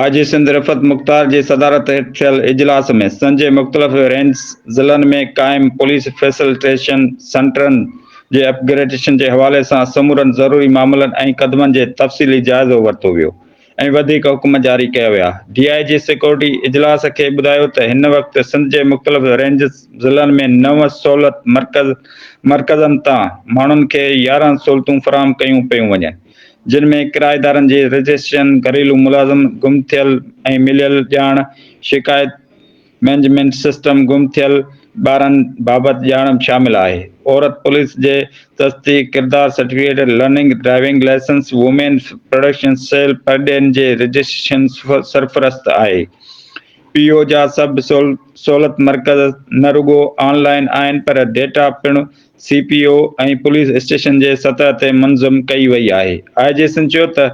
آء جي سنڌ رفعت مختار جي صدارت هيٺ ٿيل اجلاس ۾ سنڌ جي مختلف رينجز ضلعن ۾ قائم پوليس فيسلٽيشن سينٽرن جي اپ گريڊيشن جي حوالي سان سمورن ضروري معاملن ۽ قدمن جي تفصيلي جائزو ورتو ويو ۽ وڌيڪ حڪم جاري ڪيا ويا. ڊي I جي سيڪيورٽي اجلاس کي ٻڌايو ته هن وقت سنڌ جي مختلف رينجز ضلعن ۾ نو سهولت مرڪز مرڪزن تان ماڻهن کي 11 سهولتون فراهم ڪيون پيون وڃن جن ۾ ڪرائيدارن جي رجسٽريشن، گهريلو ملازم، گم ٿيل ۽ مليل ڄاڻ، شڪايت مئنيجمينٽ سسٽم، گم ٿيل ٻارن بابت ڄاڻ شامل آهي. عورت پوليس جي تصديق، ڪردار certificate, learning driving licence, women production cell پرڏيهين جي رجسٽريشن سرفهرست آهي. پي او جا سڀ سهولت مرڪز نه رڳو آن لائن آهن پر ڊيٽا پڻ سي پي او ۽ پوليس اسٽيشن جي سطح تي منظم ڪئي وئي آهي. آء جي سنڌ چيو ته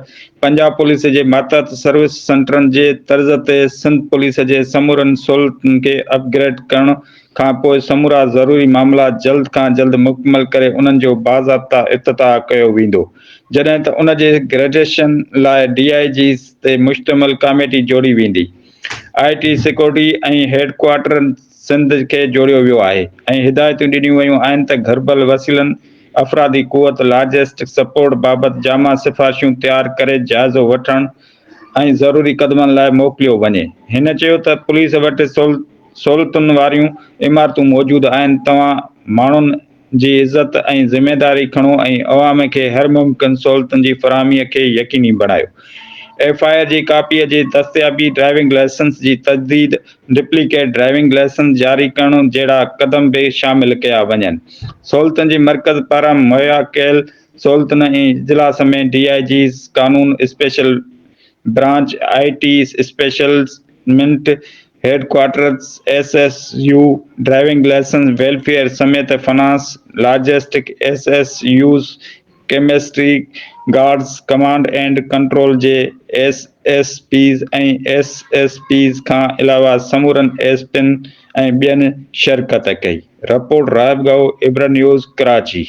پنجاب پوليس جي ماتحت سروس سينٽرن جي طرز تي سنڌ پوليس جي سمورن سهولتن کي اپ گريڊ ڪرڻ کانپوء سمورا ضروري معاملا جلد کان جلد مڪمل ڪري انهن جو باضابطا افتتاح ڪيو ويندو جڏهن ته ان جي گريڊيشن لاء ڊي I Gs تي مشتمل ڪاميٽي جوڙي ويندي. I T security ۽ head quarter Sindh کي جوڙيو ويو آهي ۽ هدايتون ڏنيون ويون آهن ته گهربل وسيلن، افرادي قوت، لاجسٽڪ سپورٽ بابت جامع سفارشون تيار ڪري جائزو وٺڻ ۽ ضروري قدمن لاء موڪليو وڃي. هن چيو ته پوليس وٽ سهولتن واريون عمارتون موجود آهن، توهان ماڻهن جي عزت ۽ ذميداري کڻو ۽ عوام کي هر ممڪن سهولتن جي فراهمي کي يقيني بڻايو. ايف I R جي ڪاپي جي دستيابي، ڊرائيونگ لائسنس جي تجديد، ڊپليڪيٽ ڊرائيونگ لائسنس جاري ڪرڻ جهڙا قدم به شامل ڪيا وڃن. سهولتن جي مرڪز پاران مهيا ڪيل سهولتن ۽ اجلاس ۾ ڊي I Gs قانون، special branch, I T special head quarters, S S U, driving licence, welfare سميت finance, logistic, S S Us, chemistry, guards, command and control جي S S Ps ۽ S S Ps کان علاوه سمورن S pen ۽ ٻين شرڪت ڪئي. Report, راهب ڳاهو، عبرت news, Karachi.